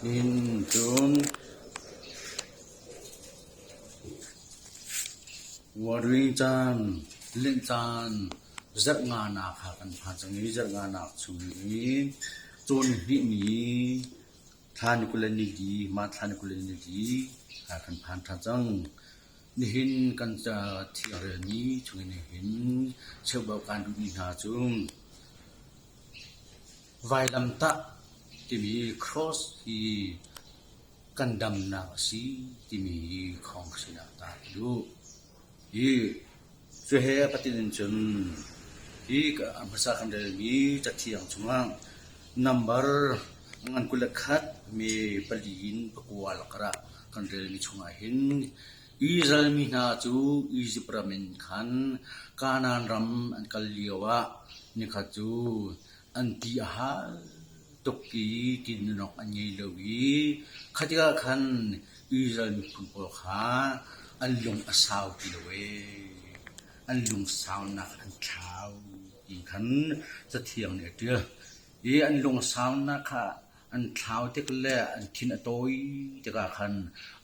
Nihin cun Watering caan, linh caan, zarh nganak kha kan phan cang i zarh nganak chung i cawn hnih ni thla ni 20 le nili, mah thla ni 20 le nili kha kan phan ṭhan cang. Nihin kan thil relmi chungin hin cheubauh kaan duhmi hna cu vailamtah timi cross hi kan damnak a si timi hi khawng sinah ta ka duh. Hi cu he a patin in cun hi a hmasa kan relmi cathiang chungah nambar ngan 21 me pali in pakua lakah kan relmi chungah hin Israel mi hna cu Izipt ram in khan Kanaan ram an kal lioah nikhat cu an ti a hal tuk i tinawk an ngei lo i kha tikah khan Israel miphun pawl kha an lung a sau ti lo ee, an lungsaunak an thlau ti khan Cathiang nih a ṭial. I an lungsaunak kha an thlau tik le an thin a tawi tikah khan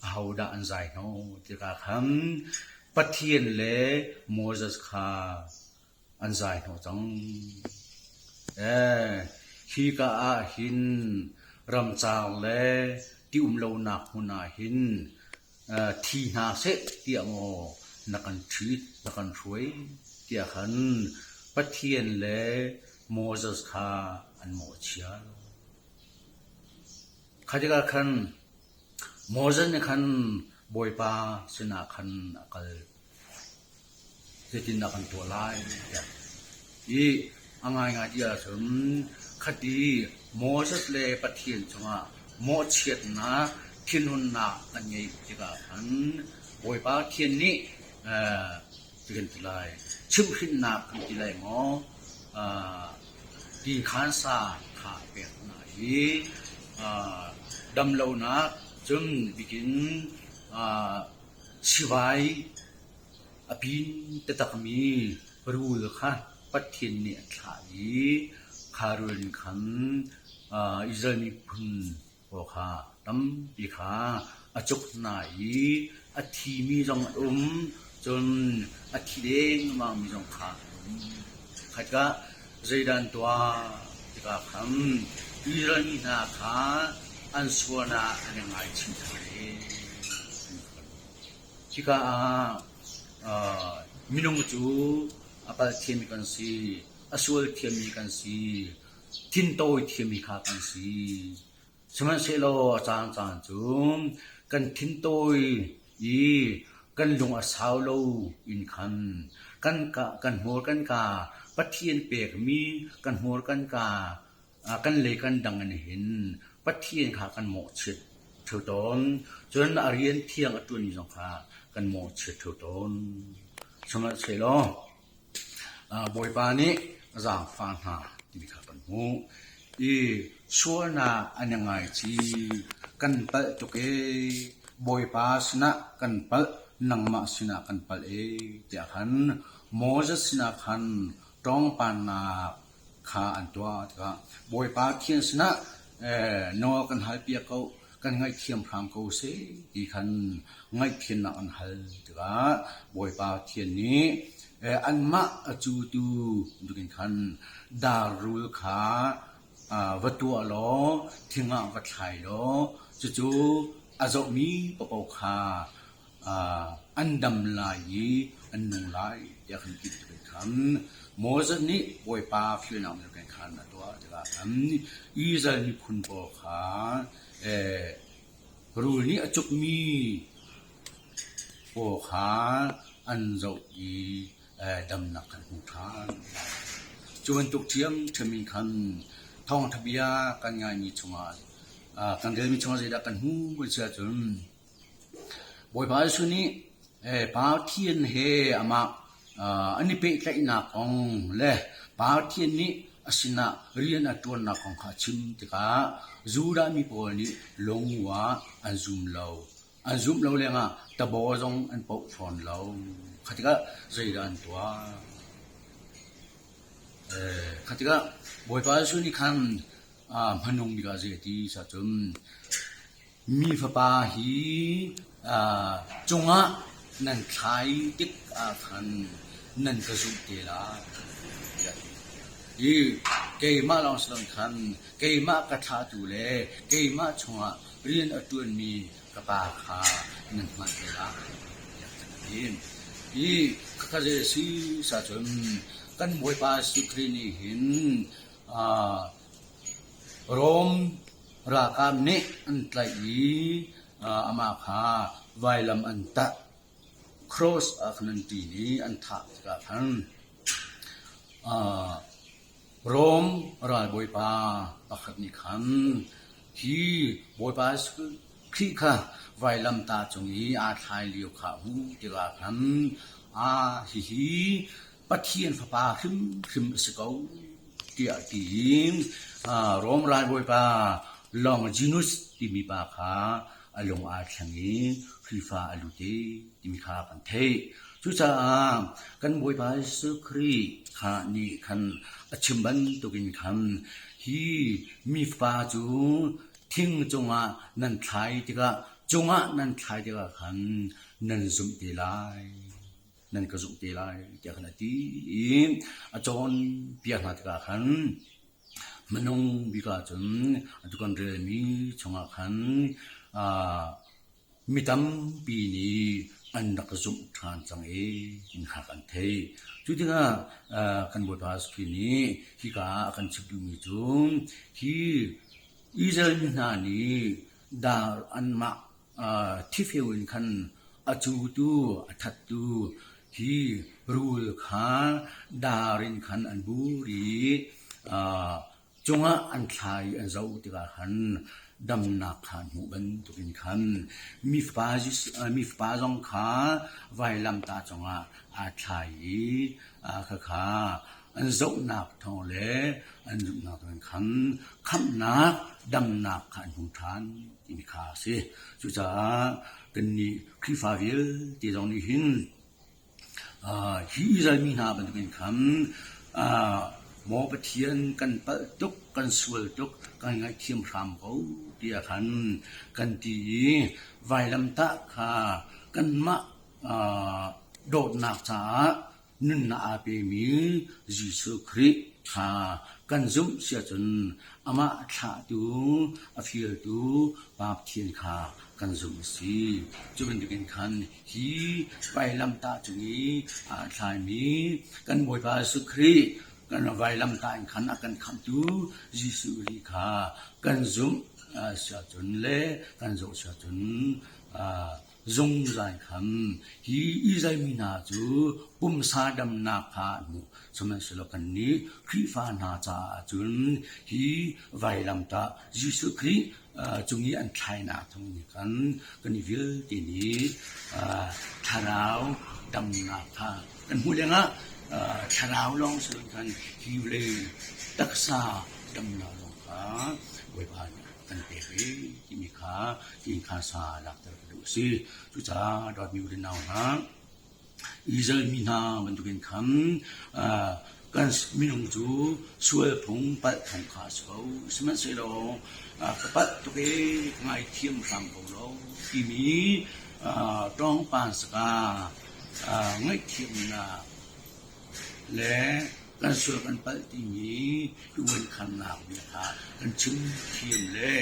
ahodah an zai hnawh tikah khan Pathian le Moses kha an zai hnawh cang. Ee, hika ah hin ramcar le ti um lonak hmun ah hin thi hna seh tiah maw na kan ṭhit, na kan hruai tiah khan Pathian le Moses kha an mawhchiat. Kha tikah khan Moses nih khan Bawipa sinah khan a kal. Zeitindah kan tuah lai tiah i a ngaingai ti ahcun khati Moses le Pathian cungah mawhchiatnak thinhunnak an ngeih tikah khan Bawipa Pathian nih ti kan ti lai chimhhrinhnak kan ti lai maw ti khansa kha a pek hna i damlonak cun bikin Sivai a pin taktakmi rul kha Pathian nih a thlah i kha rul in khan Israel miphun pawl kha tampi kha a cuk hna i a thimi zong an um, cun a thi dengmangmi zong kha an um. Khatkah zeidah an tuah tikah khan Israel mi hna kha an sualnak an i ngaichih hna i Hika ah minung cu a palh thiammi kan si, a sual thiammi kan si, thintawi thiammi kha kan si. Sihmanhsehlaw a caancaan cu kan thintawi i kan lung a sau lo in khan kan kan hmur kan kaa Pathian pekmi kan hmur kan kaa kan lei kan dang in hin Pathian kha kan mawhchiat ṭheo tawn. Cun a rian thiang a ṭuanmi zong kha kan mawhchiat ṭheo tawn. Sihmanhsehlaw Bawipa nih a zaangfah hna timi kha kan hmuh. I sualnak an i ngaichih, kan palh tuk ee, Bawipa sinah kan palh, nangmah sinah kan palh ee tiah khan Moses sinah khan ṭawngpannak kha an tuah tikah Bawipa Pathian sinah nawl kan halpiak ko, kan ngaihthiam hram ko seh ti khan ngaihthiamnak an hal tikah Bawipa Pathian nih anmah a cutu bantukin khan dar rul kha va tuah law thing ah va thlai law cucu a zohmi paohpaoh kha an dam lai i an nung lai tiah kan ti bantukin khan Moses nih Bawipa fialnak bantukin khan a tuah tikah khan Israel miphun pawl kha rul nih a cukmi pawl kha an zoh i damnak an hmu ṭhan. Cu bantuk ṭhiamṭhiam in khan thawngṭha bia kan ngaimi chungah kan relmi chungah zeidah kan hmuh kan si ahcun Bawipa Jesuh nih Pathian he amah an i pehtlaihnak kong le Pathian nih a sinah rian a ṭuannak kong kha a chim tikah Judah mi pawl nih lungua an zum lo. An zumh lo lengah tabaw zong an poh fawn lo. Kha tikah zeidah an tuah? Kha tikah Bawipa Jesuh nih khan. Hmanung bik ah zei a ti cun mi fapa hi cungah nan thlai tik ah khan nan ka zumh te lai tiah a ti. I keimah lawng si loin khan keimah ka thlahtu le keimah chungah rian a ṭuanmi ka pa kha nan hngalh te lai tiah a ti. I khakha zei a si cun kan Bawipa Jesuh Khrih nih hin Rom ralkap nih an tlaih i amah kha vailam an tah. Cross ah khan an ṭin i an thah tikah khan Rom ralbawipa pakhat nih khan hi Bawipa Khrih kha vailamtah cung i aa thlai lio kha a hmuh tikah khan, hihi Pathian Fapa hrimhrim a si ko tiah a ti i Rom ralbawipa Longinus timi pa kha a lung aa thleng i Khrihfa a lut i timi kha kan theih. Cucaah kan Bawipa Jesuh Khrih kha nih khan a chim bantukin khan hi mi fapa cu thing cungah nan thlai tikah cungah nan thlai tikah khan nan zumh te lai. Nan ka zumh te lai tiah khan a ti i a cawnpiak hna tikah khan minung bik ahcun atu kan relmi chungah khan mi tampi nih an rak zumh ṭhan cang i inn kha kan theih. Cu tikah kan Bawipa Jesuh Khrih nih hika ah a kan chimh duhmi cu hi Israel mi hna nih dar anmah thifeu in khan a cutu a thattu hi rul kha dar in khan an bur i cungah an thla i an zoh tikah khan damnak kha an hmuh bantukin khan mi fapa zong kha vailamtah cungah aa thlai i khakha an zohnak thawng le an zumhnak thawng khan khamhnak damnak kha an hmu ṭhan timi kha a si. Cucaah kannih Khrihfa vialte zong nih hin hi Israel mi hna bantukin khan maw Pathian kan palh tuk, kan sual tuk, kan ngaihthiam hram ko tiah khan kan ti i vailamtah kha kanmah dawtnak caah nunnak aa pemi Jesuh Khrih kha kan zumh si ahcun amah thlahtu, a fialtu Pa Pathian kha kan zumh a si. Cu bantukin khan hi vailamtah cung i aa thlaimi kan Bawipa Jesuh Khrih kan vailamtah in khan a kan khamhtu Jesuh Khrih kha kan zumh si ahcun le kan zoh si ahcun zungzal khan hi Israel mi hna cu pumsa damnak kha an hmuh. Sihmanhsehlaw kannih Khrihfa hna caah cun hi vailamtah Jesuh Khrih cung i an thlainak thawng nih khan kan i vialte nih thlarau damnak kha kan hmuh lengah thlarau lawng si loin khan hi vawlei taksa damnak zong kha Bawipa nih kan pek i timi kha tiin kha sa lakter ka duh a si. Cucaah dawtmi u le nau hna, Israel mi hna bantukin khan kan minung cu sual phung palh phung kha a si ko. Sihmanhsehlaw ka palh tuk i ka ngaithiam hram ko lo timi ṭawngpan saka ngaihthiamnak le kan sual kan palh timi i uankhannak bia kha kan chim thiam le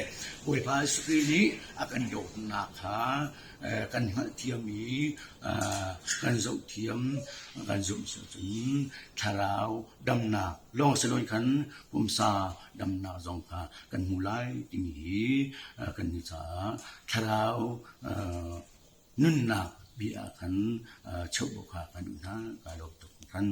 Bawipa Jesuh Khrih nih a kan dawtnak kha kan hngalhthiam i kan zohthiam kan zumh cun thlarau damnak lawng si loin khan pumsa damnak zong kha kan hmu lai timi hi kannih caah thlarau nunnak bia ah khan cheuh kha kan duh hna. Kaa lawm tuk hringhran.